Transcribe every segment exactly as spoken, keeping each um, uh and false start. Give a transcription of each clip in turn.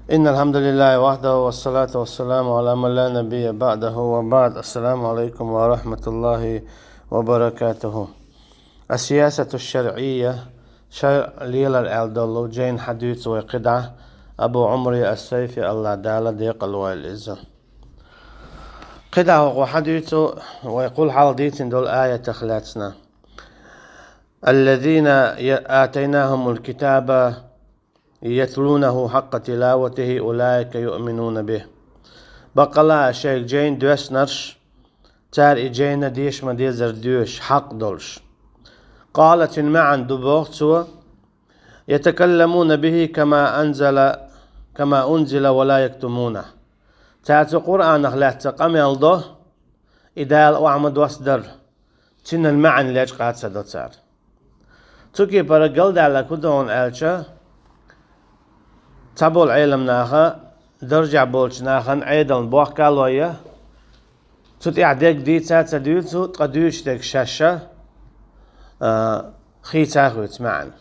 إن الحمد لله وحده، والصلاة والسلام على من لا نبي بعده، وبعد. السلام عليكم ورحمة الله وبركاته. السياسة الشرعية, шарӀ лелар аьлла долу жайна хьадуьйцу вай кхидӀа Абу Ӏумар ас-Сайфи, АллахӀ Дала декъала войла иза. КхидӀа хӀокхо хьадуьйцу вай кхул хьалха дийцина долу аятах лаьцна: الذين آتيناهم الكتاب يتلونه حق تلاوته أولئك يؤمنون به. Баккъала а шайга жайна доьссинарш, цара и жайна деша ма-деззара доьшуш, хьакъ долуш. Къала, цуьнан маьӀна ду боху цо: يتكلمون به كما أنزل، كما أنزل ولا يكتمونه. Цара цу Къуръанах лаьцна къамел до, и Дала охьа ма доссадарра, цуьнан маьӀна лечкъа а ца до цара. Цу кепара галдаьлларг хӀун ду хьуна аьлча, цхьаболу Ӏеламнаха, даржехь болчу нахана Ӏедална бохка а лой, цу тӀехь дерг дийца а ца дуьйцу, ткъа дуьйцуш дерг шаьш а, а, хийца а хуьйцу маьӀна.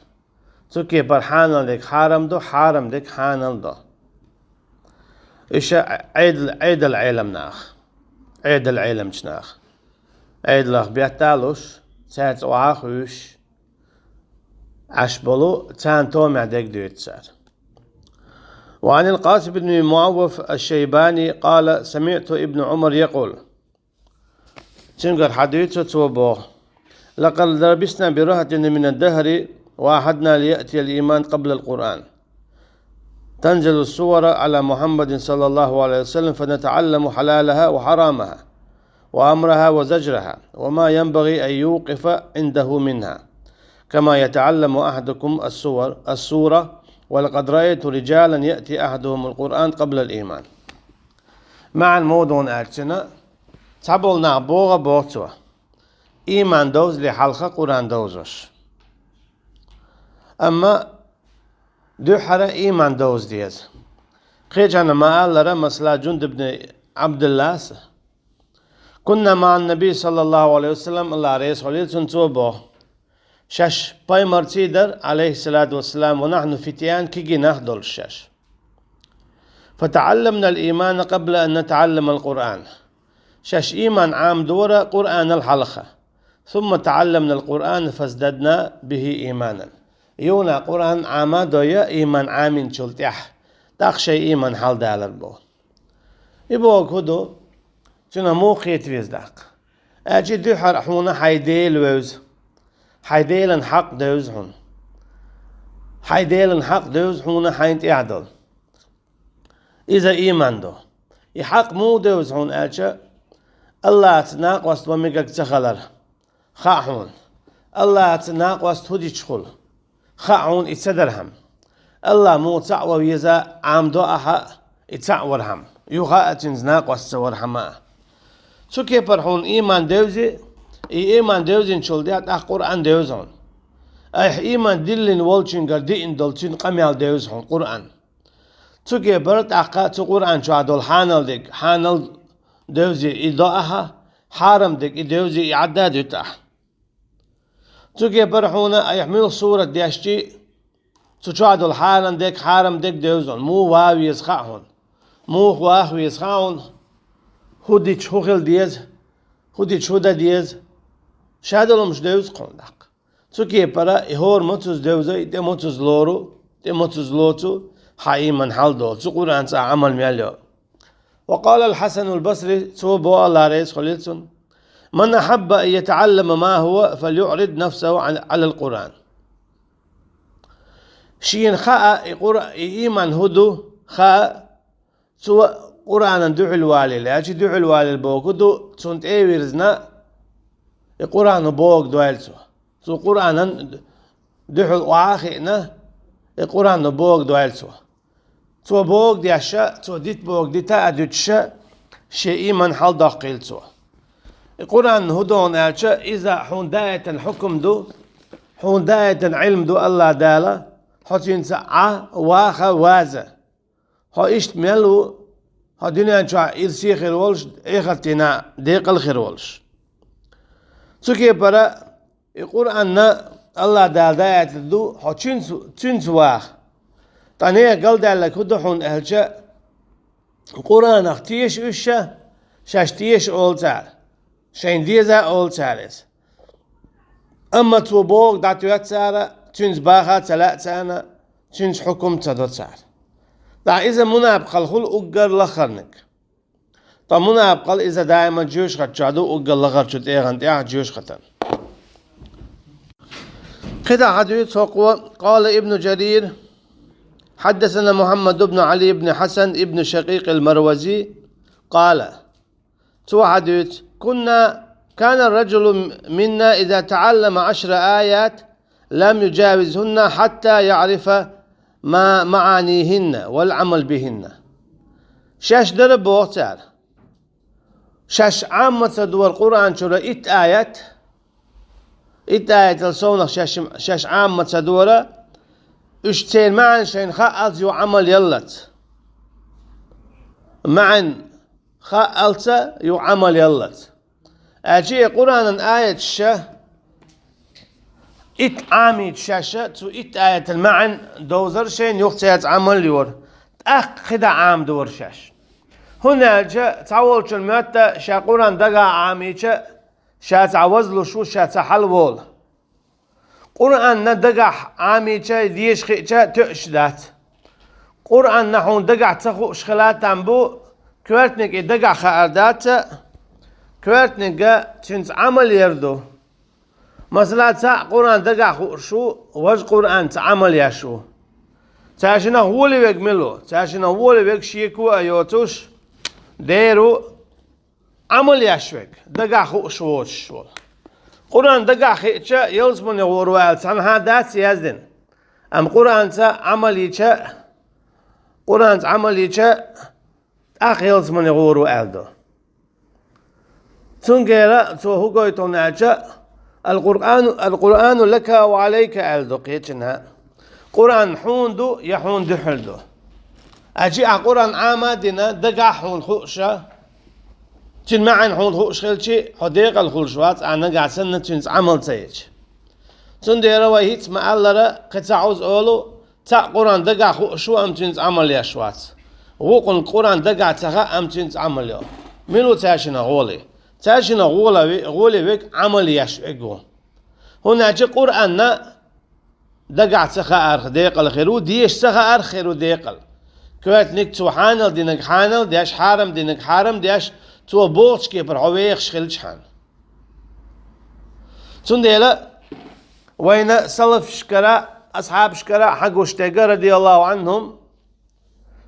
Цу кепара хьанал дерг хьарам до, хьарам дерг хьанал до. Иштта Ӏедал-, Ӏедал Ӏеламнах, Ӏедал Ӏеламчу нах, Ӏедалах бетта а луш, цаьрца охьа а хуьйшуш, Ӏаш болу, царна томехь дерг дуьйцу цара. وعن القاسم بن معوف الشيباني قال: سمعت ابن عمر يقول. Цуьнгара хьадуьйцу, цо боху: لقد لبثنا برهة من الدهر وعهدنا ليأتي الإيمان قبل القرآن. تنزل السور على محمد صلى الله عليه وسلم فنتعلم حلالها وحرامها وأمرها وزجرها وما ينبغي أن يوقف عنده منها، كما يتعلم أحدكم السور، السورة، ولقد رأيت رجالا يأتي أحدهم القرآن قبل الإيمان. МаьӀна муха ду хьуна аьлча, цхьаболу нах боху а боху цо, ийман довзале хьалха Къуръан довзуш. Амма дуьххьара ийман довза деза. Кхечарна ма-аллара, масала, Жундуб ибн Ӏабдуллас: كنا مع النبي صلى الله عليه وسلم, АллахӀ реза хуьлийла цунна, цо боху: шаьш пайхамарций дара, Ӏалайхиссалату вассалам, ونحن فتيان, кегий нах долуш шаьш. فتعلمنا الإيمان قبل أن نتعلم القرآن. Шаьш ийман Ӏамадора Къуръанал хьалха. ثم تعلمنا القرآن فازددنا به إيمانا. Юха Къуръан Ӏама а дой, ийман Ӏаминчул тӀаьхьа, тӀаккха шайн ийман хьаладалар боху. И бохург хӀун ду? Цуьнан муха кхета веза даккха? Аьлча дуьххьара хьуна хьайн Дела вевза. Хьайн Делан хьакъ девза хьуна. Хьайн Делан хьакъ девза хьуна хьайна тӀехь долу. Иза ийман ду. И хьакъ муха девза хьуна аьлча, АллахӀца накъост ма мегаш ца хилар хаьа хьуна. АллахӀца накъост хӀун дича хуьлу хаьа хьуна и ца дархьама. АллахӀ муха цхьаъ ван веза Ӏамадо ахьа и цхьаъ вархьама, юха а цуьнца накъост ца вархьама а. Цу кепара хьуна ийман девзи, и ийман девзинчул тӀаьхьа тӀаккха Къуръан девза хьуна. Айхьа ийман диллина волчуьнгара диъна долу цуьнан къамел девза хьуна Къуръан. Цу кепара тӀаккха цу Къуръан чохь долу хьанал дерг хьанал девзи, и до ахьа, хьарам дерг и девзи, и Ӏадда а дуьту ахьа. Цу кепара хьуна айхьа муьлха сурат дешчи, цу чохь долу хьарам дерг, хьарам дерг девза хьуна, муха ван веза хаьа хьуна, муха ваха веза хаьа хьуна, хӀун дича хӀун хила деза, хӀун дича хӀун дан деза, шадолу хӀумаш девза кхунна даккха. Цу кепара и хӀора мацаза девза, и тӀе мацаза лору, тӀе мацаза лоцу, хьан ийман хьаладолу, цу Къуръанца ахь Ӏамал мел йо. وقال الحسن البصري, цо боху, АллахӀ реза хуьлийла цунна: من أحب أن يتعلم ما هو فليعرض نفسه عن، على القرآن. Шена хаьа и Къур-, и ийман хӀун ду, хаьа, цо Къуръанан дуьхьал валийла, аьлча дуьхьал валийла бохург ду, цунна тӀе а вирзина, и Къуръано бохург дойла цо. Цо Къуръанан дуьхьал охьа а хиъна, и Къуръано бохург дойла цо. Цо бохург дешша, цо дита бохург дита а дуьтуша, шен ийман хьаладоккхийла цо. И Къуръан хӀун ду хьуна аьлча, иза хьуна даийтина хьукам ду, хьуна даийтина Ӏилма ду АллахӀ Дала, хьо цуьнца Ӏа ваха ваза. Хьо иштта мел ву, хьо дуьнен чохь ирсе хир волуш, эхартина декъал хир волуш. Цу кепара и Къуръанна АллахӀ Дала даийтина ду, хьо цуьнца, цуьнца ваха. Ткъа нехан галдаьлларг хӀун ду хьуна аьлча, Къуръанах теша уьш ша, шаьш теша олу цара, шайна деза олу цара иза. Амма цо бохург дӀатоьтту цара, цуьнца баха а ца лаьа царна, цуьнца хьукум а ца до цара. ТӀаккха иза мунапкъалла хуьлу уггар лахарниг. Ткъа мунапкъалла иза даиман жоьжахати чохь ду, уггар лахарчу тӀегӀан тӀехь жоьжахатан. КхидӀа хьадуьйцу хӀокхо, قال ابن جرير: حدثنا محمد بن علي بن حسن بن شقيق المروزي قال، цо хьадуьйцу: كنا، كان الرجل منا إذا تعلم عشر آيات لم يجاوزهن حتى يعرف ما معانيهن والعمل بهن. Шаьш дара боху цара. Шаьш Ӏамма ца дора Къуръан чуьра итт аят, итт аятал совнах шаьш, шаьш Ӏамма ца дора, уьш церан маьӀна шайна хаалц юха Ӏамал яллалц. МаьӀна хаалца юха Ӏамал яллалц. Аьлча и Къуръанан аяташ ша итт Ӏамийча шаьш, цу итт аятан маьӀна довзара шайна, юха цаьрца Ӏамал йора. ТӀаккха кхидӀа Ӏамадора шаьш. ХӀунда аьлча цхьаволчун моьтту ша Къуръан дагахь Ӏамийча, ша цхьа вазлуш ву, ша цхьа хьалаволу. Къуръанна дагахь Ӏамийча, деша хиъча тоьуш дац. Къуръанна хьуна дагахь ца хууш хила там бу, коьртаниг и дагахь хаар дац, коьртаниг цуьнца Ӏамал яр ду. Масала, цхьаъ Къуръан дагахь хууш ву, важа Къуръанца Ӏамал еш ву. Цаьршинах гӀоле верг мила ву? Цаьршинах гӀоле верг шеко а йоцуш, дера ву, Ӏамал еш верг, дагахь хууш воцуш волу. Къуръан дагахь хиъча, ялсамане гӀур ву аьлла цхьанхьа дац яздина. Амма Къуръанца Ӏамал йича, Къуръанца Ӏамал йича, тӀаккха ялсамане гӀур ву аьлла ду. Цундела цо хӀун гойту аьлча, «Ал-Къуръану, ал-Къуръану лака ва алайка», аьлла ду кхечанхьа. Къуръан хьуна ду, я хьуна дуьхьал ду. Аьлча ахь Къуръан Ӏама а дина, дагахь хьуна хууш а, цуьнан маьӀна хьуна хууш хилчи, хьо декъала хуьлуш вац, ахь нагахь санна цуьнца Ӏамал ца йича. Цундела вай хӀинца ма-аллара, кхин цхьа Ӏуза олу, цхьаъ Къуръан дагахь хууш ву, амма цуьнца Ӏамал еш вац. Вукхунна Къуръан дагахь ца хаьа, амма цуьнца Ӏамал йо. Мила ву цаьршинах гӀоле? Цаьршинах гӀоле ве-, гӀоле верг Ӏамал еш верг ву. ХӀунда аьлча Къуръанна дагахь ца хаарх декъала хир ву, деша ца хаарх хир ву декъала. Коьртаниг цо хьанал динарг хьанал деш, хьарам динарг хьарам деш, цо бохучу кепара хьо вехаш хилчахьана. Цундела вайна салафашкара, асхьабашкара хьан гуш дерг, радияллаху анхум,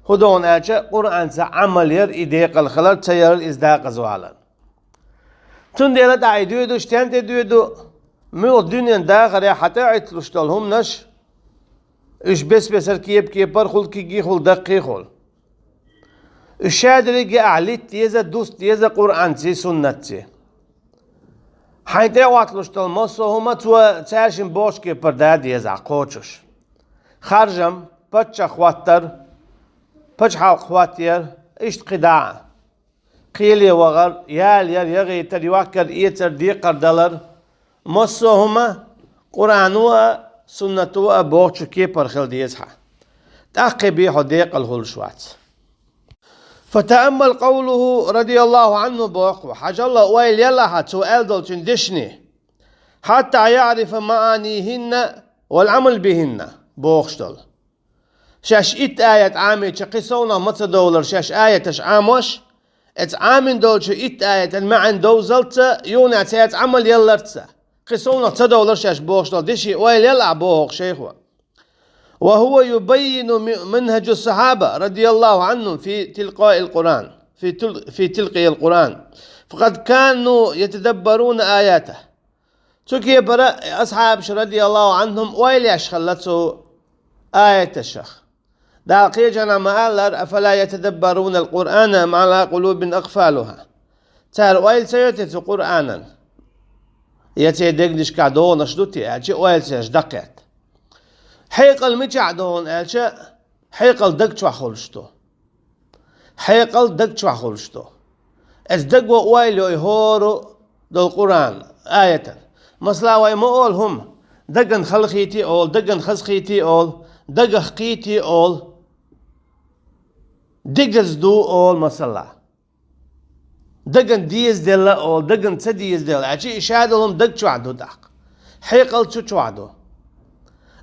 хӀун ду аьлча, Къуръанца Ӏамал яр, и декъала хилар, ца ярал иза декъаза валар. Цундела тӀаьхьа и доьду, стен тӀе доьду, муьлха дуьнен дахарехь хьан тӀе а Ӏитталуш долу хӀуманаш, уьш бес-бесара, кеп-кепара хуьлу, кегий хуьлу, даккхий хуьлу. Уьш шадерриге ахь литта деза, дуста деза Къуръанций, суннатций. Хьайн тӀе а Ӏитталуш долу массо а хӀума цо цаьршинна бохучу кепара да деза ахь кхочуш. Харжам, паччахь хӀоттар, пачхьалкх хӀоттаяр, иштта кхидӀа а. Кхеле вахар, ял яр, ягӀийтар, йохкар, эцар, декхар далар, массо а хӀума Къуръано а, суннато а бохучу кепара хила деза хьан. ТӀаккха бен хьо декъала хуьлуш вац. فتأمل قوله رضي الله عنه боху, хьажал, ойла ял ахь цо аьлла долчун дешне. حتى يعرف معانيهن والعمل بهن бохуш долу. Шаьш итт аят Ӏамийча, кхин совнах ма ца довлар шаьш аяташ Ӏамош, эца Ӏамийна долчу итт аятан маьӀна довзалца, юханехь цаьрца Ӏамал ялларца, кхин совнах ца довлар шаьш бохуш долу деши ойла ял ахь боху шайхо. وهو يبين م-، منهج الصحابة رضي الله عنهم في تلقاء القرآن، في تل-، في تلقي القرآن، فقد كانوا يتدبرون آياته. Цу кепара асхьабаш, радияллаху анхум, ойла еш хилла цу аяташах. Дала кхечанхьа ма-аллара: «أفلا يتدبرون القرآن أم على قلوب أقفالها». Цара ойла ца йо те цу Къуръанан? Я церан дегнашкахь догӀанаш ду те аьлча, ойла ца еш дӀакхетта. Хьекъал мичахь ду хьуна аьлча, хьекъал даг чохь хуьлуш ду. Хьекъал даг чохь хуьлуш ду. Эцу даго ойла йо и хӀора долу Къуръан аятан. Масала, вай ма олу хӀума, даган халахийти олу, даган хазахийти олу, дагах кхийти олу. дегаза ду олу, масала. Дагна дезаделла олу, дагна ца дезаделла. Аьлча и шадолу даг чохь ду тӀаккха. Хьекъал цу чохь ду.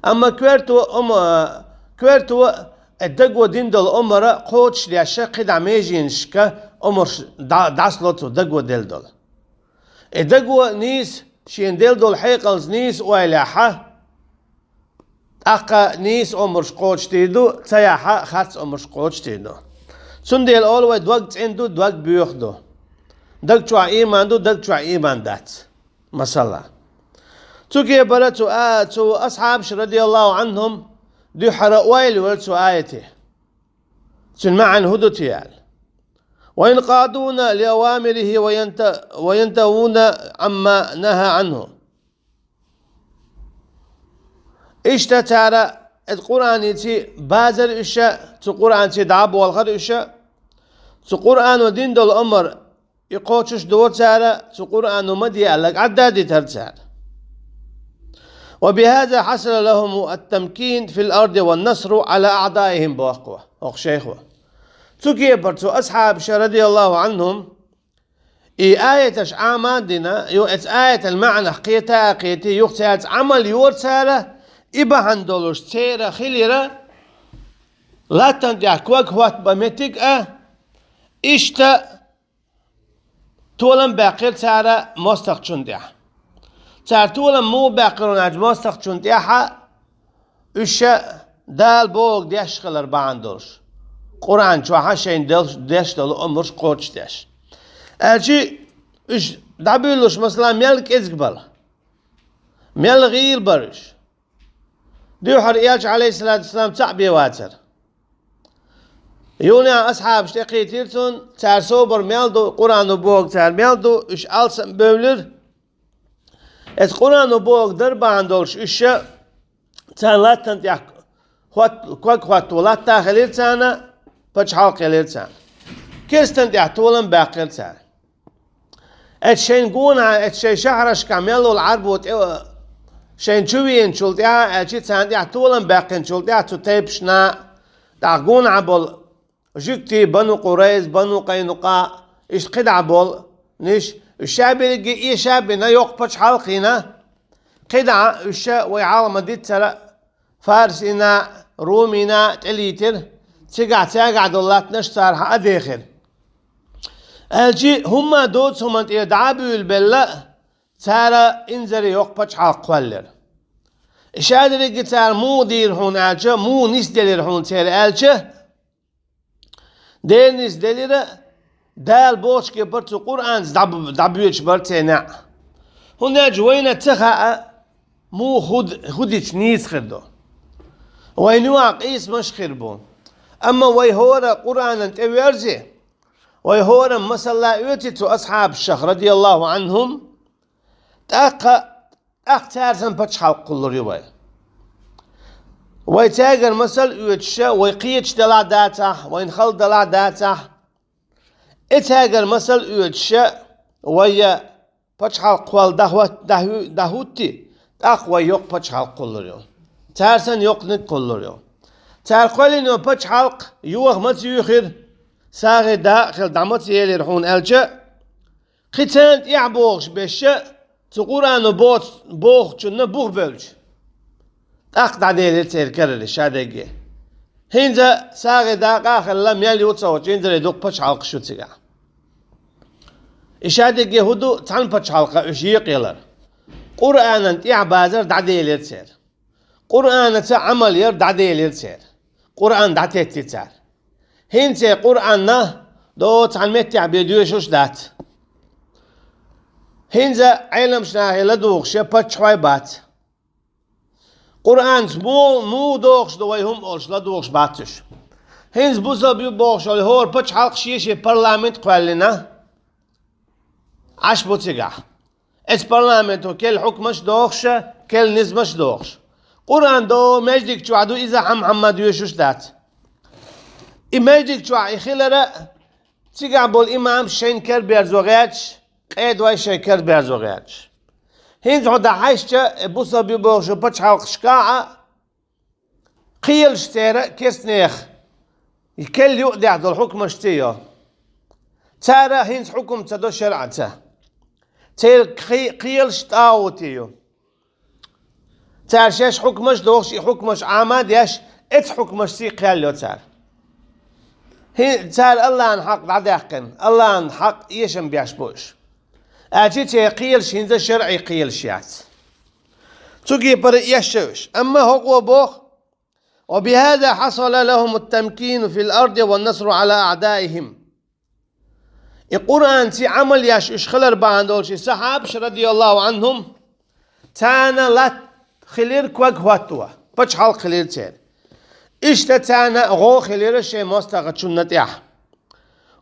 Амма коьрто омма, коьрто, э, даго дина долу омара кхочушдеш кхидӀа меженашка омарш дӀа-, дӀасало цо даго делла долу. И даго нийса, шена делла долу хьекъалца нийса ойла яхь, тӀаккха нийса омарш кхочушдийр ду, ца яхь, харц омарш кхочушдийр ду. Цундела олу вай дог цӀена ду, дог боьха ду. Даг чохь ийман ду, даг чохь ийман дац. Масала. Цу кепара цу а-, цу асхьабаш, радияллаху Ӏанхум, дуьххьара ойла йора цу аяте. Цуьнан маьӀна хӀун ду те аьлла. وينقادون لأوامره وينت-، وينتهون عما نهى عنه. Иштта цара, иза Къуръаница базар уьш, цу Къуръанца дӀа а болхара уьш, цу Къуръано дина долу омар и кхочушдора цара, цу Къуръано ма де аьлларг Ӏадда а дитара цара. وبهذا حصل لهم التمكين في الأرض والنصر على أعدائهم, боху хӀокху шайхо. Цу кепара цу асхьабаша, радияллаху Ӏанхум, и аяташ Ӏама а дина, ю-, эцу аятан маьӀнах кхета а кхетий, юха цаьрца Ӏамал йора цара, и бахьана долуш церан хилира латтана тӀехь ког хӀоттабан меттиг а, иштта толам баьккхира цара мостагӀчунна тӀехь. Цара толам муха баьккхира аьлча мостагӀчунна тӀехь, уьш Дала бохург деш хилар бахьана долуш, Къуръан чохь шайна деш, деш долу омарш кхочушдеш. Аьлча уьш дӀабуьйлуш, масала, мел кӀезиг бара, мел гӀийла бара уьш. Дуьххьара Элча, Ӏалайхиссалату вассалам, цхьаъ бен вацара. Юха а асхьабаш тӀекхийтира цунна, цара собар мел ду, Къуръано бохург цара мел ду, уьш алсам бевлира. Эцу Къуръано бохург дар бахьана долуш уьш царна латтана тӀехь хӀотт-, ког хӀотто латта а хилира царна, пачхьалкх хилира царна. Керстанна тӀехь толам баьккхира цара. Эцу шайна гонахь, эцу шайн шахьаршкахь мел волу Ӏарбо тӀе, шайна чу веанчул тӀаьхьа, аьлча царна тӀехь толам баьккхинчул тӀаьхьа цу тайпашна, тӀаккха гонахь болу жуьгтий, Бану Къурайза, Бану Къайнукъа, иштта кхидӀа болу ниш, уьш ша берриге эша а бина, йоккха пачхьалкх йина, кхидӀа уьш ша вай хьалха ма-дийццара, Фарсина, Румина тӀелийтира, цигахь цаьргахь долу латтанаш цара хьа а дехира. Аьлча хӀумма доцу хӀуманна тӀера дӀа а буьйлабелла, цара инзаре йоккха пачхьалкх кхоьллира. И ша дерриге цара муха дийра хьуна аьлча, муха нисделира хьуна церан аьлча, Дела нисделира, Дала бохучу кепара цу Къуръанца дӀаб-, дӀабоьдуш бара церан неӀ. ХӀунда аьлча вайна ца хаьа, муха хӀу д-, хӀу дича нийса хир ду. Вайна юкъахь къийсамаш хир бу. Амма вай хӀора Къуръанан тӀе верзе, вай хӀора масалла оьци цу асхьабашах, радияллаху Ӏанхум, тӀаккха, тӀаккха цара санна пачхьалкх кхуллур ю вай. Вай цаьргара масал оьцуша, вай кхеташ делахь а дацахь, вайна хала далахь а дацахь, и цаьргара масал оьцуша, вай я пачхьалкх кхолла дӀахӀот-, дӀахӀу-, дӀахӀутти, тӀаккха вай йоккха пачхьалкх кхуллур ю. Цара санна йоккханиг кхуллур ю. Цара кхоьллина йолу пачхьалкх йоха ма ца юьйхира, сагӀи дакъа хила дӀа ма ца елира хьуна аьлча, кхин царна тӀаьхьа бохуш беша, цу Къуръано боц-, бохучунна бух бевлча, тӀаккха дӀаделира церан карара ша дерриге. ХӀинца сагӀи дакъа а хилла, мел ю ца волчу инзаре дукха пачхьалкхаш ю цигахь. И ша дерриге хӀун ду, цхьана пачхьалкха уьш екъаялар. Къуръанан тӀаьхьа базар дӀаделира церан. Къуръанаца Ӏамал яр дӀаделира церан. Къуръан дӀатетти цара. ХӀинца Къуръанна до цхьана меттехь бен доьшуш дац. ХӀинца Ӏеламчу нахе ладугӀуш я паччахьой бац. Къуръанца муха, муха дохуш ду вай хӀума олуш ладугӀуш бац уьш. ХӀинца бусалба ю бохуш йолу хӀора пачхьалкх шен-шен парламент кхоьллина Ӏаш бу цигахь. Эцу парламенто керла хьукмаш дохуша, керла низамаш дохуш. Къуръан до маьждиг чохь ду, иза хьам-хьамма доьшуш дац. И маьждиг чохь и хилара, цигахь болу имамаш шайна керберзо гӀерташ, къедой шайн керберзо гӀерташ. ХӀинца хьо дӀахьаьжча, э, бусалба ю бохуш пачхьалкхашкахь а, кхелаш церан керстанех И керла юкъа дехьа долу хьукмашций йо. Цара хӀинца хьукум ца до шарӀаца. Церан кхи-, кхелаш тӀагӀути ю. Цара шаьш хьукмаш дохуш, и хьукмаш Ӏама а деш, эцу хьукмашций кхел йо цара. ХӀин цара Аллахьан хьакъ дӀадаьккхина, Аллахьан хьакъ эшам беш бу уьш. Аьлча церан кхелаш хӀинца шарӀий кхелаш яц. Цу кепара эшша уьш. Амма хӀокхо боху: «وبهذا حصل لهم التمكين في الأرض والنصر على أعدائهم». И Къуръанций Ӏамал еш уьш хилар бахьана долуш и сахьабаш, радияллаху анхум, царна латта хилира ког хӀотто, пачхьалкх хилира церан. Иштта царна гӀо хилира шайн мостагӀчунна тӀехь.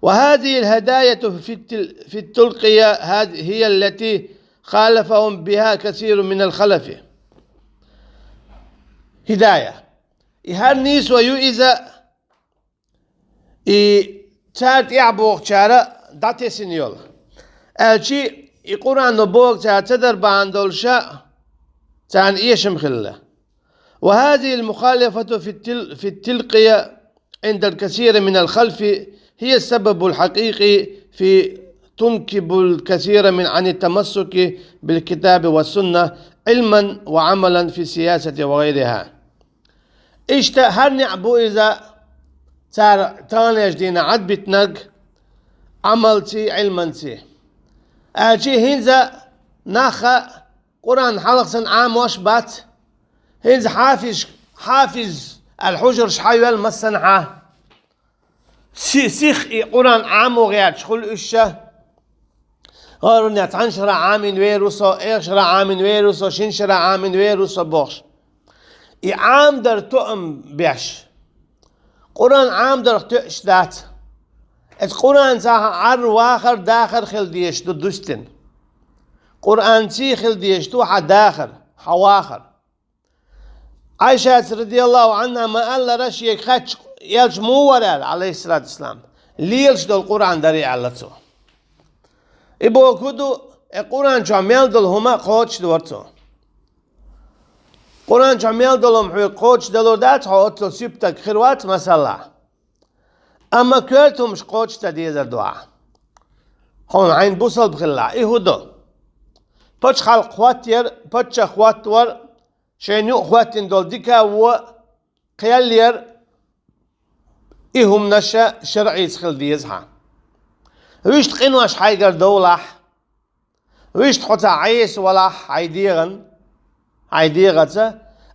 «وهذه الهداية في التل-، في التلقية هذ-، هي التي خالفهم بها كثير من الخلف». ХӀидая. И хӀара нийсо ю иза, и цара тӀехь бохучара дӀатесина йолу. Аьлчи и Къуръано боху цара ца дар бахьана долуша царна эшам хилла. «وهذه المخالفة في التل-، في التلقية عند الكثير من الخلف هي السبب الحقيقي في تنكب الكثير من عن التمسك بالكتاب والسنة علما وعملا في السياسة وغيرها». Иштта хӀара неӀ бу иза цара таханлерчу дийнахь Ӏадбитинарг Ӏамалций, Ӏилманций. Аьлчи хӀинца нахха Къуръан хьалха санна Ӏамош бац. ХӀинца хьафизаш, хьафиз аьлла хьужарш хьайоьлла массанхьа. Си-, сих и Къуръан Ӏамо гӀерташ хуьлу уьш ша. ХӀоранна цхьана шарахь Ӏамийна вер ву со, эха шарахь Ӏамийна вер ву со, шина шарахь Ӏамийна вер ву со бохуш. И Ӏамадар тоам беш. Къуръан Ӏамадарх тоьаш дац. Эцу Къуръанца хьан Ӏар вахар, дахар хила дезаш ду дустина. Къуръанций хила дезаш ду хьан дахар, хьан вахар. Ӏайшаца, радияллаху анхьа, ма-аллара, шега хаьттича, элча муха вара аьлла, алейхиссалату вассалам, лелаш долу Къуръан дара аьлла цо. И боху хӀун ду, э, Къуръан чохь мел долу хӀума кхочушдора цо. Къуръан чохь мел долу хӀума хьоьга кхочушдалур дац, хьо оццул сиптаг хир вац, масала. Амма коьрта хӀумаш кхочуш ца дезар ду ахьа. Хьуна хьайна бусалба хилла, и хӀун ду? Пачхьалкх хӀоттаяр, паччахь хӀоттавар, шайна юкъа хӀоьттина долу дика а, вон а кхел яр, и хӀуманаш шарӀица хила деза хьан. Вуьшта къинош хьайгара довлахь, вуьшта хьо цхьа Ӏеса валахь хьайн дегӀан, хьайн дегӀаца,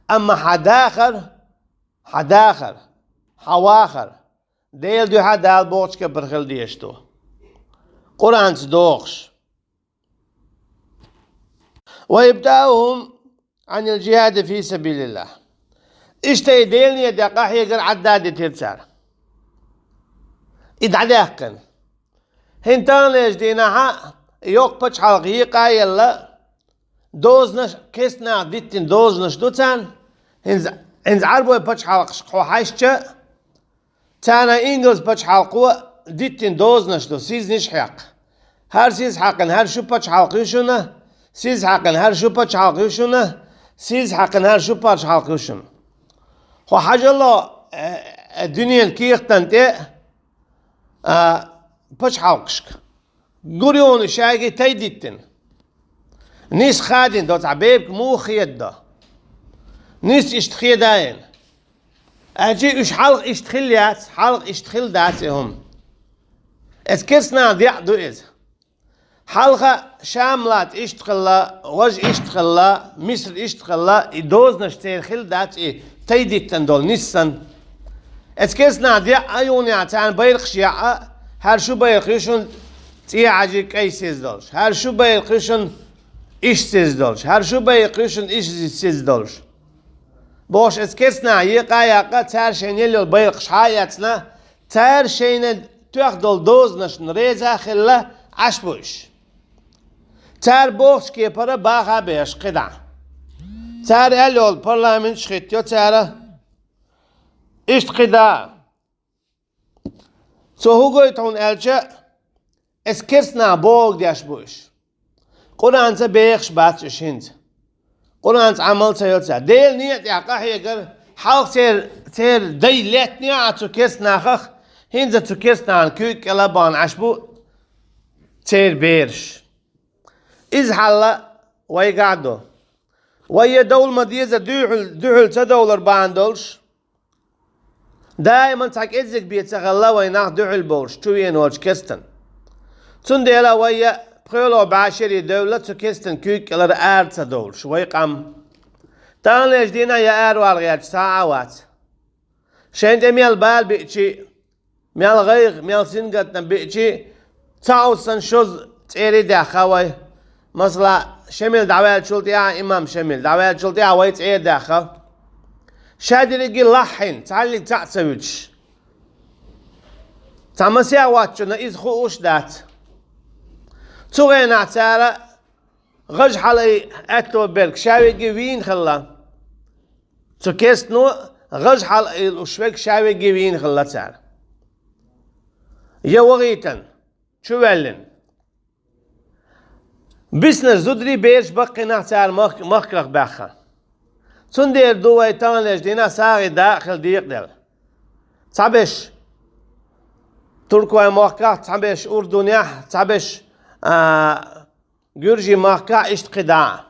амма хьан дахар, хьан дахар, хьан вахар, Делан дуьхьа Дала бохучу кепара хила дезаш ду. Къуръанца дохуш. «وإبطاؤهم عن الجهاد في سبيل الله». Иштта и Делан некъа тӀехь къахьегар Ӏадда дитира цара. И дӀадаьккхина. ХӀинца таханлерчу дийнахь йоккха пачхьалкх екъа а елла, дозанаш, керста наха диттина дозанаш ду царна. ХӀинца, хӀинца Ӏарбойн пачхьалкхашка хьо хьаьжча, царна ингалс пачхьалкхо диттина дозанаш ду, сизниш а хьекха. ХӀара сиз хьаькхина хӀара шун пачхьалкх ю шуна, сиз хьаькхина хӀара шун пачхьалкх ю шуна, сиз хьаькхина хӀара шун пачхьалкх ю шуна. Хьо хьажало, э, э, дуьненан кехатан тӀе, а, пачхьалкхашка. Гур ю хьуна шайга тай диттина. Ниса хадийна до цхьа бепиг муха хедадо? Ниса иштта хедайна. Аьлчи уьш хьалха иштта хилла яц, хьалха иштта хилла дац и хӀума. Эцу керста наха деа ду иза. Хьалха Шам-латта иштта хилла, важа иштта хилла, Миср иштта хилла, и дозанаш церан хилла дац и тай диттина долу нисан. Эцу керста наха деа а юханехь царна байракхаш яа, хӀара шун байракх ю шуна цӀе хьажий кӀай сиз долуш, хӀара шун байракх ю шуна иштта сиз долуш, хӀара шун байракх ю шуна иштта сиз долуш. Бохуш эцу керста наха екъа а яккха, цара шайна елла йолу байракхаш хьа а эцна, цара шайна тоьхна долу дозанашна реза а хилла, Ӏаш бу уьш. Цара бохучу кепара баха а беш кхидӀа. Цара аьлла йолу парламенташ хӀиттайо цара. Иштта кхидӀа. Цо хӀун гойту хьуна аьлча, эцу керста наха бохург деш бу уьш. Къуръанца бехаш бац уьш хӀинца. Къуръанца Ӏамал ца йо цара. Делан некъа тӀехь къахьегар, хьалха церан, церан дай лаьттинехь а цу керста нахах, ХӀинца цу керстанан куьйга кӀела бахана Ӏаш бу церан бераш. Иза хьал вайгахь а ду. Вай я довла ма деза дуьхьал, дуьхьал ца довлар бахьана долуш, даиман цхьа кӀеззиг бен ца хилла вай нах дуьхьал болуш чувена волчу керстана. Цундела вай я пхоьалгӀа бӀе шаре девлла цу керстанан куьйга кӀелара ара ца довлуш, вай къам. Таханлерчу дийнахь я аравала гӀерташ цхьа а вац. Шайна тӀе мел бала биъчи, мел гӀайгӀа, мел сингаттам биъчи, ца хьовссан шозза цӀера даьхна вай. Масала, Шемил дӀаваьллачул тӀаьхьа, имам Шемил дӀаваьллачул тӀаьхьа вай цӀера даьхна. Ша дерриге лаххьийна, цхьаллиг цхьаъ ца вуьтуш. Цхьа масех воцчунна иза хууш дац. Цу хенахь цара гӀажа хьалаайъа аьтто берг ша верриге вийна хилла. Цу керстано гӀажа хьалаайъа лууш верг ша верриге вийна хилла цара. Я вахийтина, чу ваьллина. Биснарш зударий, бераш баккхий нах цара мах-, махках баьхна. Цундела ду вай таханлерчу дийнахь сагӀина дакъа хила декъаделла. Цхьаберш Туркойн махкахь, цхьаберш Урдунехь, цхьаберш, а, Гуьржийн махкахь, иштта кхидӀа а.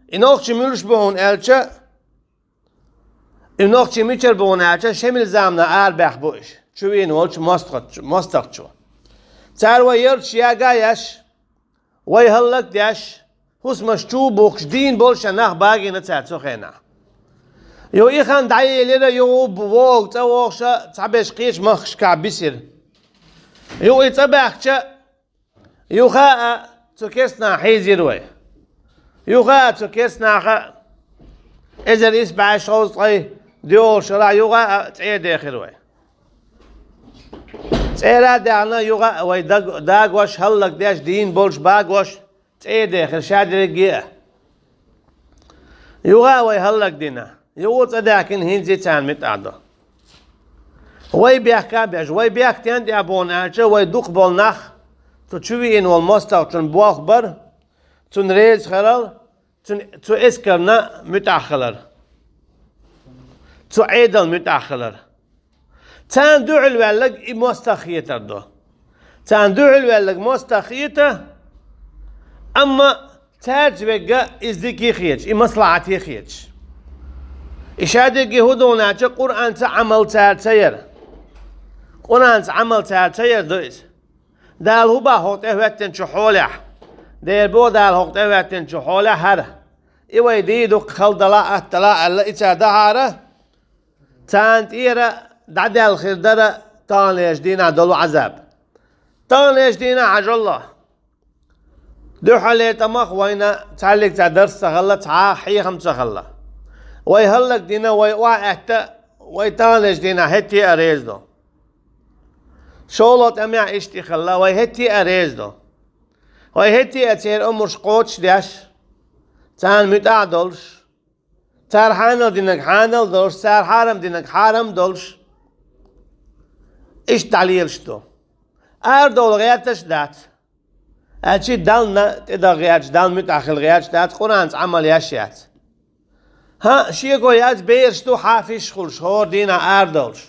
И нохчий муьлш бу хьуна аьлча, и нохчий мичара бу хьуна аьлча, Шемил заманахь арабаьхна бу уьш, чувийна волчу мостагӀчо, мостагӀчо. Цара вай ярташ яга а еш, вай хӀаллак а деш, хӀусамаш чу а бухкуш, дийна болуш а нах багийна цара цу хенахь. Юха и хан дӀаелира, юха вогӀу цӀа вогӀуш а цхьаберш кхечу махкашкахь бисира. Юха и цӀа баьхча, юха а цу керстанах хьийзира вай. Юха а цу керстанаха эзар исс бӀе шовзткъе доьалгӀачу шарахь юха а цӀера дехира вай. ЦӀера а даьхна, юха а вай даг-, дагош, хӀаллак деш, дийна болуш багош цӀера дехира ша дерриге а. Юха а вай хӀаллак дина. Юха а цӀа даьхкина хӀинца а царна муьтӀахь ду. Вай бехка а беш, вай бехк стенна тӀехь бу хьуна аьлча, вай дукхахболу нах цу чувийна волу мостагӀчун болх бар, цунна реза хилар, цуьнан, цу эскарна муьтӀахь хилар, цу Ӏедална муьтӀахь хилар. Царна дуьхьал ваьлларг и мостагӀа хетар ду. Царна дуьхьал ваьлларг мостагӀа хета, амма цаьрца верг иза дика а хеташ, и маслахьат а хеташ. И ша дерриге хӀун ду хьуна аьлча, Къуръанца Ӏамал цара ца яр. Къуръанца Ӏамал цара ца яр ду иза. Дала хӀун боху хӀокху тӀехӀоьттинчу хьолехь? Дера боху Дала хӀокху тӀехӀоьттинчу хьолехь хӀара. И вай дийр ду-кх, хала дала а, атта дала а аьлла, и цара дахьара, царна тӀера дӀадаьлла хир дара таханлерчу дийнахь долу Ӏазаб. Таханлерчу дийнахь, хьажал, дуьххьарлера тӀамах вайна цхьаьллиг цхьа дарс ца хилла, цхьа а хьехам ца хилла. Вай хӀаллак дина, вай охьа аьтта, вай таханлерчу дийнахь хӀетте а реза ду. ШолгӀа тӀамехь иштта и хилла, вай хӀетте а реза ду. Вай хӀетте а церан омраш кхочушдеш, царна муьтӀахь а долуш, цара хьанал динарг хьанал а долуш, цара хьарам динарг хьарам а долуш, иштта дӀалелаш ду. Арадовла гӀерташ а дац. Аьлчи Далла тӀедагӀа гӀерташ, Далла муьтӀахь хила гӀерташ дац, Къуръанца Ӏамал еш яц. ХӀаъ, шеко яц, бераш ду хьафизаш хуьлуш, хӀора дийнахь арадовлуш.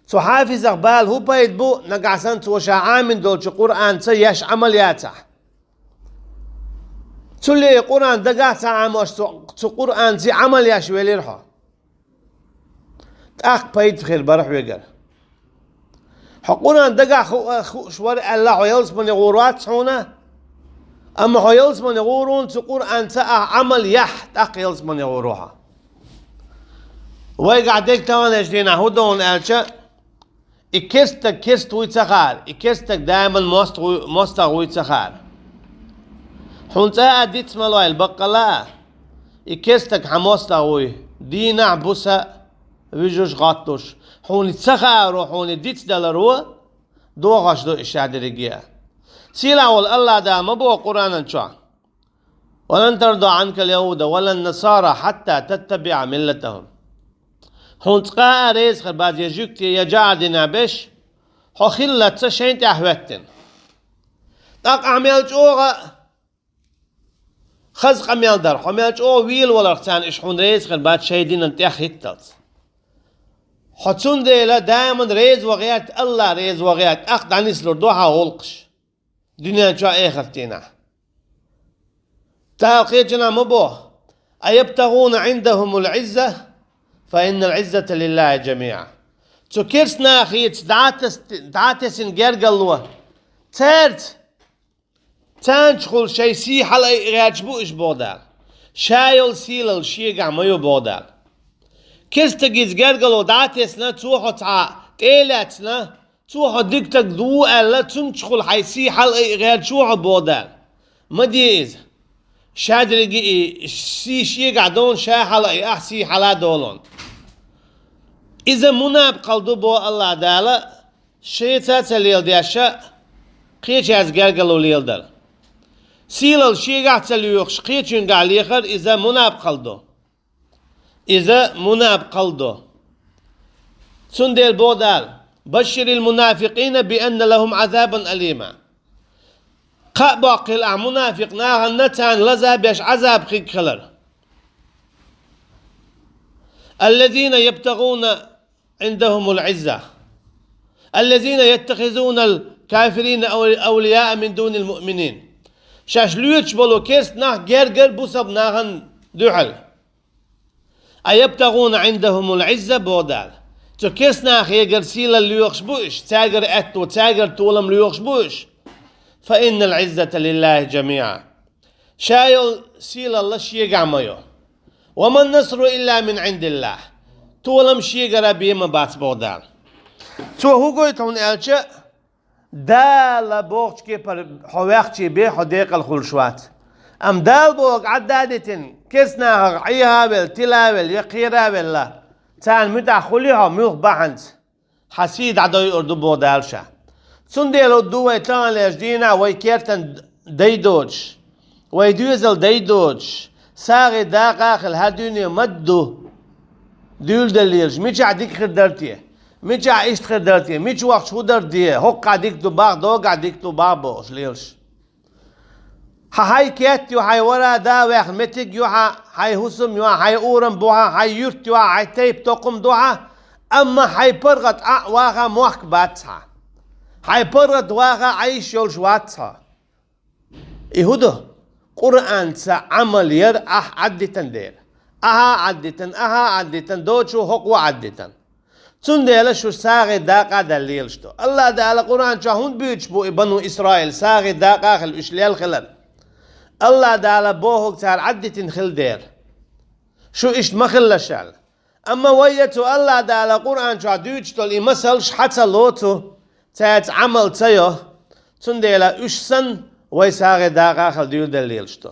Цу хьафизах бала хӀун пайда бу, нагахь санна цо ша Ӏамийна долчу Къуръанца еш Ӏамал яцахь? Цулле Къуръан дагахь ца Ӏамош, цу, цу Къуръанца Ӏамал еш велира хьо. ТӀаккха пайда хир бара хьоьгара. Хьо Къуръан дагахь ху-, хууш вара аьлла, хьо ялсамане гӀур вац хьуна, амма хьо ялсамане гӀур ву цу Къуръанца ахь Ӏамал яхь, тӀаккха ялсамане гӀур ву хьо. Вайгахь дерг таханлерчу дийнахь хӀун ду хьуна аьлча, и керстаг керст вуй ца хаьара, и керстаг даиман мостагӀа вуй, мостагӀа вуй ца хаьара. Хьуна цкъа а диц ма лойла баккъалла а, и керстаг хьан мостагӀа вуй, дийнахь а, буса а, вуьжуш а, гӀаттош а. Хьуна ца хааро, хьуна дицдаларо дохош ду и ша дерриге а. Сийлахь волу АллахӀ Дала ма боху Къуръанан чохь: «Ва лан тарда Ӏанка ал-яхӀуда ва лан насара хьатта таттабиӀа миллатахӀум». Хьуна цкъа а реза хир бац я жуьгти, я жаӀар динарш, хьо хиллалц шайна тӀехь хӀоьттина. ТӀаккха ахь мел чӀогӀа хаза къамел дар, хьо мел чӀогӀа вела валарх царна, уьш хьуна реза хир бац шайн динан тӀехь хӀитталц. Хьо цундела даиман реза ван гӀерта, АллахӀ реза ван гӀерта, тӀаккха дӀанислур ду хьан гӀулакхаш дуьнен чу, эхартана. Дала кхечанхьа ма боху: «أيبتغون عندهم العزة فإن العزة لله جميعا». Цу керстанахаца дӀатес-, дӀатесна гергарло, цаьрца, царна чухула шайн сий хьалаайъа гӀерташ бу уьш, боху Дала. Ша йолу сийлалла шегахь ма ю, боху Дала. Керстагица гергарло дӀатесна, цо хьо цхьа тӀе а лаьцна, цо хьо дика стаг ву аьлла, цунна чухула хьайн сий хьалаайъа гӀерташ ву хьо, боху Дала. Ма де иза. Ша дерриге и сий шегахь довна, ша хьалаайъа ахь сий хьала а долун. Иза мунапакъалла ду, боху АллахӀ Дала, шеца а ца леладеш, кхечаьрца гергарло леладар. Сийлалла шегахь а ца лоьхуш, кхечуьнгахь лехар, иза мунапакъалла ду. Иза мунапакъалла ду. Цундела боху Дала: «بشر المنافقين بأن لهم عذابا أليما». Кхаъ боккхийла ахь мунафикъ нахана, царна лаза беш Ӏазаб хиг хилар. «الذين يبتغون عندهم العزة، الذين يتخذون الكافرين أولياء من دون المؤمنين». Шаьш лоьцуш болу керста нах гергара бусалба нахана дуьхьал. «أيبتغون عندهم العزة», боху Дала. Цу керста нахегара сийлалла лоьхуш бу уьш, цаьргара аьтто, цаьргара толам лоьхуш бу уьш. «فإن العزة لله جميعا». Ша йолу сийлалла шегахь ма ю. «وما النصر إلا من عند الله». Толам шегара бен ма бац, боху Дала. Цо хӀун гойту хьуна аьлча, Дала бохучу кепара хьо ваьхча бен хьо декъала хуьлуш вац. Амма Дала бохург Ӏадда а дитина, керста нахах Ӏеха а велла, тила а велла, я кхера а велла, царна муьтӀахь хуьлий хьо муьлхха бахьанца, хьан сий дӀадойур ду, боху Дала ша. Цундела ду вай таханлерчу дийнахь вай кертан дай доцуш, вай доьзал дай доцуш, сагӀи дакъа а хилла, хӀара дуьне ма-дду дуьйладелла лелаш, мичахь дика хир дара те, мичахь иштта хир дара те, мича вахча хӀун дара те, хӀокхахь дика ду боху, догахь дика ду боху бохуш лелаш. Хьан хьайн кет ю, хьайн вара да ваьхна меттиг ю хьан, хьайн хӀусам ю хьан, хьайн урам бу хьан, хьайн юрт ю хьан, хьайн тайпа-токхам ду хьан, амма хьайн паргӀат Ӏа а ваха мохк бац хьан. Хьайн паргӀат ваха Ӏайш йолуш вац хьо. И хӀун ду? Къуръанца Ӏамал яр ахь Ӏаддитан дера. Ахьа а Ӏаддитан, ахьа а Ӏаддитан, доцу хӀокхо а Ӏаддитан. Цундела шу сагӀи дакъа а даьлла лелаш ду. АллахӀ Дала Къуръан чохь хӀунда буьйцуш бу и бану Исраил, сагӀи дакъа а хилла уьш лелла хилар? АллахӀ Дала бохург цара Ӏаддитина хилла дера. Шу иштта ма хилалаш аьлла. Амма вай я цу АллахӀ Дала Къуръан чохь дуьйцуш долу и масалш хьа ца лоцу, цаьрца Ӏамал ца йо, цундела уьш санна вай сагӀи дакъа а хилла дуьйладелла лелаш ду.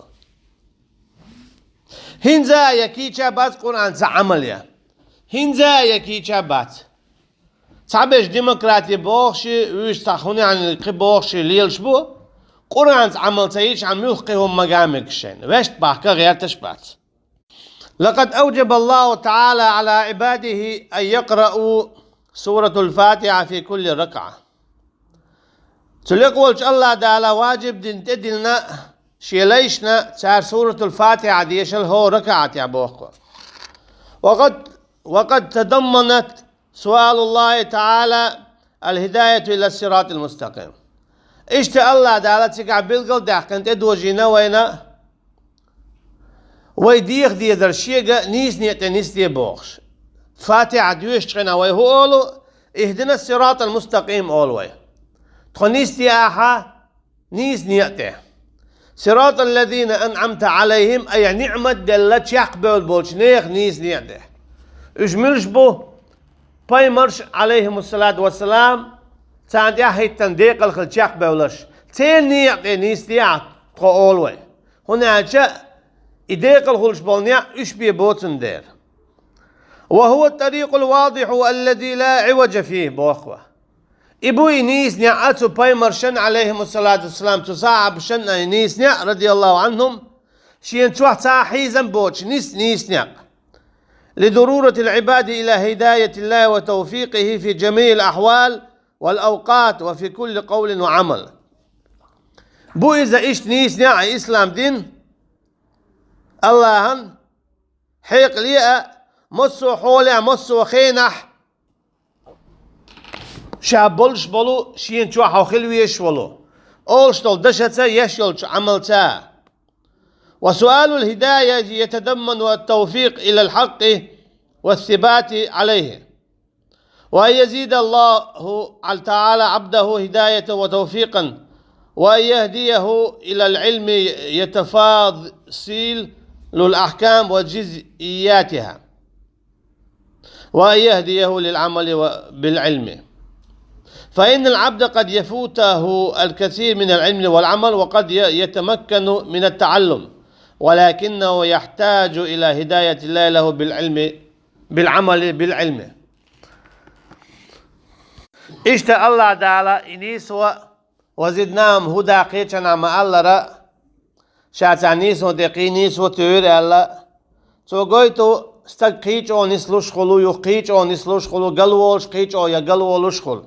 ХӀинца а я кийча бац Къуръанца Ӏамал ян. ХӀинца а я кийча бац. Цхьаберш демократи бохуш, вуьш цхьа хӀун яьхьна кхин бохуш лелаш бу, Къуръанца Ӏамал ца йича, хьан муьлхха кхин хӀума ма ган мегаш шайна. Вешта бахка гӀерташ бац. لقد أوجب الله تعالى على عباده أن يقرؤوا سورة الفاتحة في كل ركعة. Цу лекъа волчу АллахӀ Дала ваджиб дина тӀедиллина Шен лайшна цара Суратул-Фатихьа дешал хӀора ракаӀатехь боху. وقد، وقد تضمنت سؤال الله تعالى الهداية إلى الصراط المستقيم. Иштта АллахӀ Дала цигахь билгал а даьккхина тӀедожийна вайна, вай деха дезар Шега нийса некъа тӀе нисде бохуш. Фатихьа доьшучу хенахь вай хӀун олу? اهدنا الصراط المستقيم олу вай. Тхо нисде ахьа нийса некъа тӀе. صراط الذين أنعمت عليهم, айхьа ниӀмат делла чекхбевлла болчу нехан нийса некъа тӀе. Уьш муьлш бу? Пайхамарш, Ӏалайхимуссалату вассалам, царна тӀаьхьахӀиттина декъала хилла чекхбевлларш. Церан некъа тӀе нисде ахьа тхо олу вай. ХӀунда аьлча и декъала хуьлуш болу некъ уьш бен боцун дера. وهو الطريق الواضح الذي لا عوج فيه, боху вай. И бу и нийса некъ а цу пайхамаршан, Ӏалайхимуссалату вассалам, цу сахьабашан а и нийса некъ, радияллаху Ӏанхум, шена чохь цхьа а хьийзам боцуш нис-, нийса некъ. لضرورة العباد إلى هداية الله وتوفيقه في جميع الأحوال والأوقات وفي كل قول وعمل. Бу иза иштта нийса некъ а ислам дин, АллахӀан хьекъале а, массо а хьолехь, массо а хенахь, Ша болуш болу, шена чохь хьо хила везаш волу, олуш долу дашаца, еш йолчу Ӏамалца. وسؤال الهداية يتضمن التوفيق إلى الحق والثبات عليه، وأن يزيد الله تعالى عبده هداية وتوفيقا، وأن يهديه إلى العلم يتفاصيل الأحكام وجزئياتها، وأن يهديه للعمل و-، بالعلم. فإن العبد قد يفوته الكثير من العلم والعمل، وقد ي-، يتمكن من التعلم، ولكنه يحتاج إلى هداية الله له بالعلم، بالعمل بالعلم. Иштта Аллах Дала и нийсо, وزدناهم هدى кхечанхьа ма-аллара, ша царна нийсо тӀе кхин нийсо туьйхира аьлла, цо гойту стаг кхин чӀогӀа нислуш хуьлу, юха кхин чӀогӀа нислуш хуьлу, галволуш кхин чӀогӀа я галволуш хуьлу.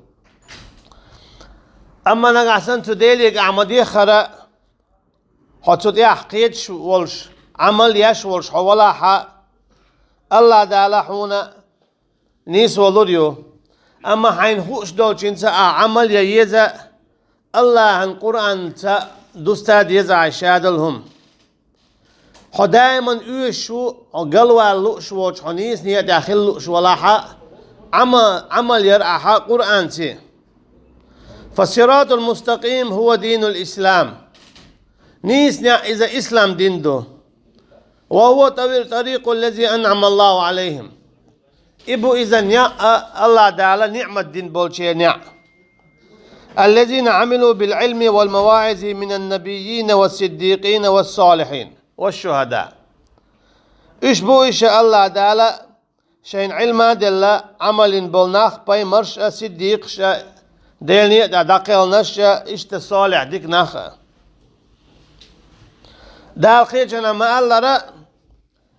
Амма нагахь санна цу Деле ахь ма-деххара, хьо цу тӀехь кхеташ волуш, Ӏамал еш волуш хьо валахьа, Аллах Дала хьуна нийсо лур ю. Амма хьайна хууш долчуьнца ахь Ӏамал ян еза, Аллахьан Къуръанца дуста деза ахь шадолу хӀума. Хьо даиман оьшуш ву, хьо галвала лууш воцуш, хьо нийса некъа тӀехь хила лууш валахьа, Ӏама-, Ӏамал яр ахьа Къуръанций. فالصراط المستقيم هو دين الإسلام. Нийса некъ иза ислам дин ду. وهو طريق الذين أنعم الله عليهم. И бу иза некъ, Аллах Дала ниъмат дина болчеран некъ. الذين عملوا بالعلم والمواعظ من النبيين والصديقين والصالحين والشهداء. Уьш бу иша Аллах Дала шайна Ӏилма а делла, Ӏамал йина болу нах, пайхамарш а, сиддикъаш а, Делан некъа тӀехь дӀакхелхинарш а, иштта солихь дика нах а. Дала кхечанхьа ма-аллара,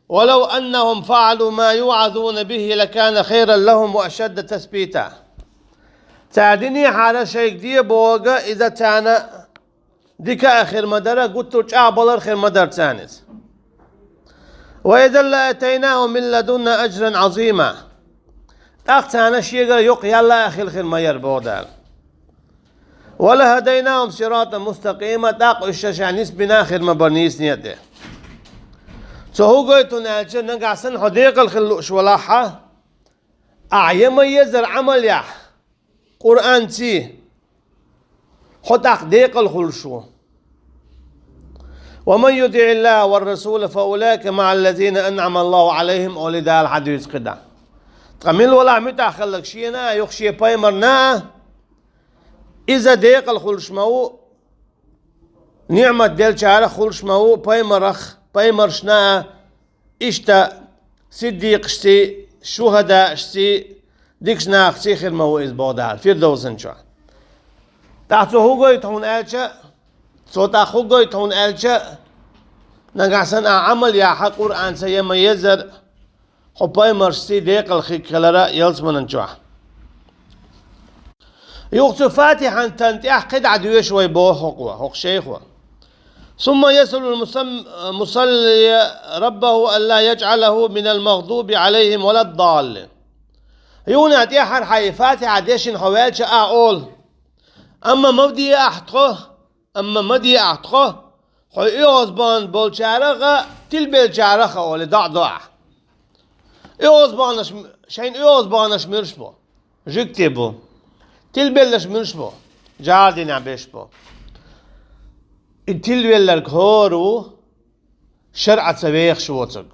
ولو أنهم فعلوا ما يوعظون به لكان خيرا لهم وأشد تثبيتا. Цара динехьара шайга де бохург иза царна дика а хир ма дара, гуттар а чӀагӀбалар хир ма дара царна иза. وإذا لآتيناهم من لدنا أجرا عظيما. ТӀаккха царна шегара йоккха ял а хила хир ма яра боху Дала. ولهديناهم صراطا مستقيما, тӀаккха уьш шаьш нисбина а хир ма бара нийса некъа тӀе. Цо хӀун гойту хьуна аьлча, нагахь санна хьо декъала хила лууш валахьа, ахь я ма-еззара Ӏамал яхь Къуръанций, хьо тӀаккха декъала хуьлуш ву. ومن يطع الله والرسول فأولئك مع الذين أنعم الله عليهم олий Дала хьадуьйцу кхидӀа. Ткъа мила валахь муьтӀахь хилларг шена а, юха шен пайхамарна а, иза декъала хуьлуш ма ву, ниъмат делчарах хуьлуш ма ву, пайхамарах, пайхамаршна а, иштта сиддикъашций, шухадаашций, дикачу нахаций хир ма ву иза боху Дала, Фирдовсан чохь. ТӀаккха цо хӀун гойту хьуна аьлча, цо тӀаккха хӀун гойту хьуна аьлча, нагахь санна ахь Ӏамал яхьа Къуръанца я ма-еззара, хьо пайхамаршций декъала хиг хилара ялсаманан чохь. Юха цу Фатихьан тан тӀехь кхидӀа доьшу вай боху хӀокхо, хӀокху шайхо. ثم يسأل المصلي ربه ألا يجعله من المغضوب عليهم ولا الضالين. Юна тӀехьара хьайн Фатихьа дешина хьо ваьлча а олу: амма ма де ахь тхо, амма ма де ахь тхо, хьо оьгӀазбан болчарах а, тилбеллачарах а олий, доӀа до ахь. ОьгӀазбанаш, шайна оьгӀазбанаш муьлш бу? Жуьгти бу. Тилбелларш муьлш бу? ЖӀарадийнахь берш бу. И тилвелларг хӀора ву, шарӀаца вехаш воцург.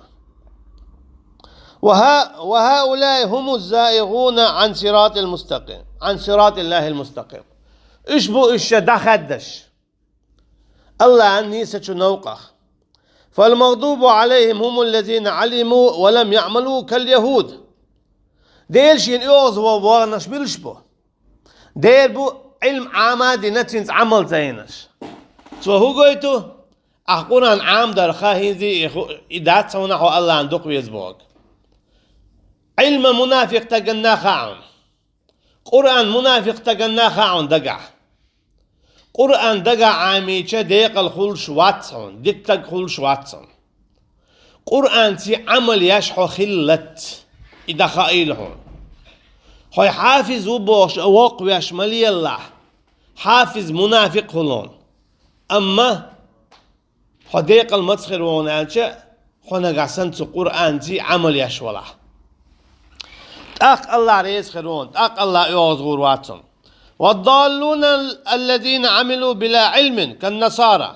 وه-، وهؤلاء هم الزائغون عن صراط المستقيم، عن صراط الله المستقيم. Уьш бу уьш ша дӀахаьддаш Аллахьан нийсачу новкъах. فالمغضوب عليهم هم الذين علموا ولم يعملوا كاليهود. Дела шена оьгӀазван ваханаш муьлш бу? Дера бу Ӏилма Ӏама а дина, цуьнца Ӏамал ца йинарш. Цо хӀун гойту? Ахь Къуръан Ӏамадарха хӀинца и ху-, и дац хьуна хьо Аллахьан дукха веза бохург. Ӏилма мунафикъ стаганна хаьа хьуна. Къуръан мунафикъ стаганна хаьа хьуна дагахь. Къуръан дагахь Ӏамийча декъала хуьлуш вац хьуна, дика стаг хуьлуш вац хьуна. Къуръанций Ӏамал еш хьо хиллалц, и дӀахаийла хьуна. Хьо хьафиз ву бохуш а воккхавеш ма лелалахь, хьафиз мунафикъ хуьлу хьуна. Амма хьо декъал маца хир ву хьуна аьлча, хьо нагахь санна цу Къуръанций Ӏамал еш валахь. ТӀаккха Аллахь реза хир ву хьуна, тӀаккха Аллахь оьгӀаз гӀур вац хьуна. «والضالون الذين عملوا بلا علم كالنصارى».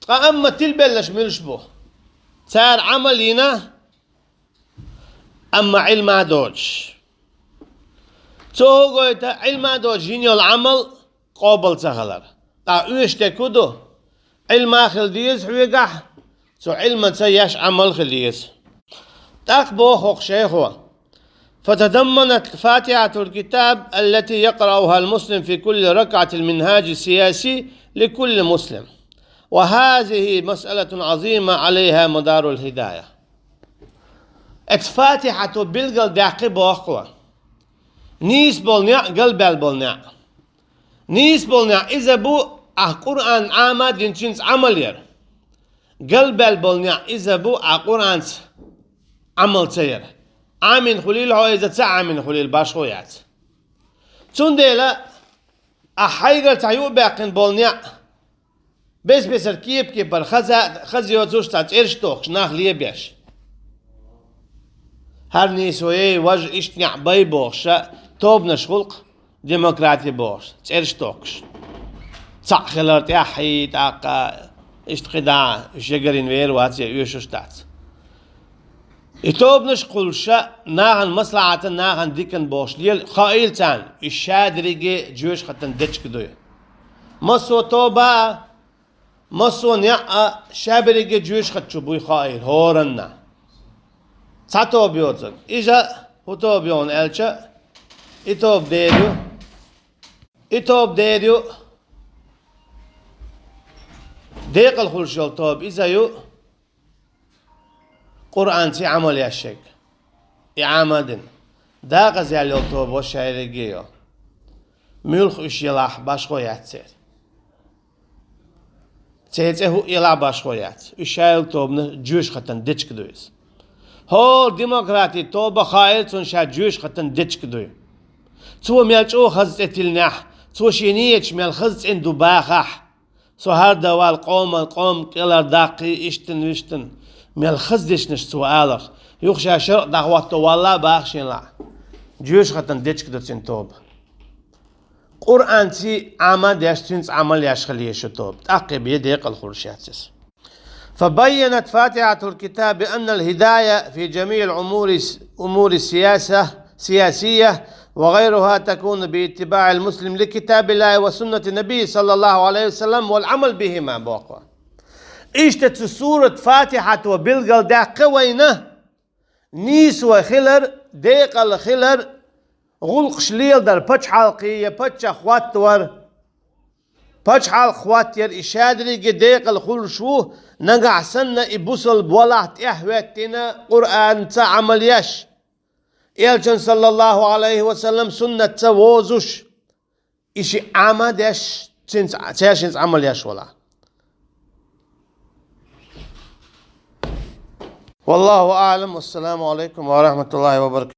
Ткъа амма тилбелларш муьлш бу? Цара Ӏамал йина, амма Ӏилма доцуш. Цо хӀун гойту, Ӏилма доцуш йина йолу Ӏамал къобал ца хилар. Ткъа оьшуш дерг хӀун ду? Ӏилма хила деза хьоьгахь, цу Ӏилманца еш Ӏамал хила деза. ТӀаккха боху хӀокху шайхо: «فتضمنت فاتحة الكتاب التي يقرأها المسلم في كل ركعة المنهاج السياسي لكل مسلم، وهذه مسألة عظيمة عليها مدار الهداية». Эцу Фатихьато билгал даьккхи боху. Нийса болу некъ, галбаьлла болу некъ. Нийса болу некъ иза бу, ахь Къуръан Ӏама дина цуьнца Ӏамал яр. Галбаьлла болу некъ иза бу, ахь Къуръанца Ӏамал ца яр. Ӏамийна хуьлийла хьо иза, ца Ӏамийна хуьлийла, башхо яц. Цундела ахь хьайгара цхьа юа баьккхина болу некъ, бес-бесара кеп-кепара хаза, хаза йоцуш цхьа цӀераш тохкуш, нах лебеш. ХӀара нийсо ей, важа иштта некъ бай бохуш, ша тобанаш гӀуллакх, демократи бохуш, цӀераш тохкуш. Цхьаъ хилар тӀаьхьий, тӀаккха иштта кхидӀа, уьш ягарйина вер вац я оьшуш дац. И тобанаш кхуллуш, нахана маслахьатан, нахана дикан бохуш лела, хаийла царна, уьш шадерриге жоьжахатан дечиг дуй. Массо а тоба а, массо а некъ а шаберриге жоьжахат чу буй хаийла, хӀоранна. Цхьа тоба йоцург. Иза хӀун тоба ю хьуна аьлча, и тоба дер ю. И тоба дер ю. Декъала хуьлуш йолу тоба иза ю. Къуръанций Ӏамал еш ерг. И Ӏама дина. Декъаза яьлла йолу тоба шайригге йо. Муьлха уьш елахь, башхо яц церан. Церан цӀе хӀуъа елахь, башхо яц. Уьш шайла тобанан жоьжахатан дечиг ду иза. ХӀора демократи тоба хаийла цунна ша жоьжахатан дечиг дуй. Цо мел чӀогӀа хаза цӀе тиллинехь, цо шен нийяташ мел хаза цӀена ду бахахь, со хӀара дан валла къоман, къоман кӀелхьардаккхий, иштта-виштта, мел хаза дешнаш цо аларх, юха ша шарӀ дӀахӀотто валла а баха шена лаахь, жоьжахатан дечиг ду цуьнан тоба. Къуръанций Ӏама деш, цуьнца Ӏамал еш хила еза шу тоба. ТӀаккха бен декъала хуьлуш яц иза. فبينت فاتحة الكتاب أن الهداية في جميع الأمور، أمور السياسة، سياسية وغيرها تكون باتباع المسلم لكتاب الله وسنة النبي صلى الله عليه وسلم والعمل بهما боху. Иштта цу сурат Фатихьато билгал даьккхи вайна, нийсо хилар, декъала хилар, гӀуллакхаш леладар, пачхьалкхе я паччахь хӀоттавар, пачхьалкх хӀоттаяр и шадерриге декъала хуьлуш ву, нагахь санна и бусалба валахь тӀаьхьахӀоьттина Къуръанца Ӏамал еш, Элчан, саллаллаху Ӏалайхи ва саллам, суннатца вовзуш, и шиъ Ӏама деш, цуьнца, цаьршинца Ӏамал еш валахь. والله أعلم، والسلام عليكم ورحمة الله وبركاته.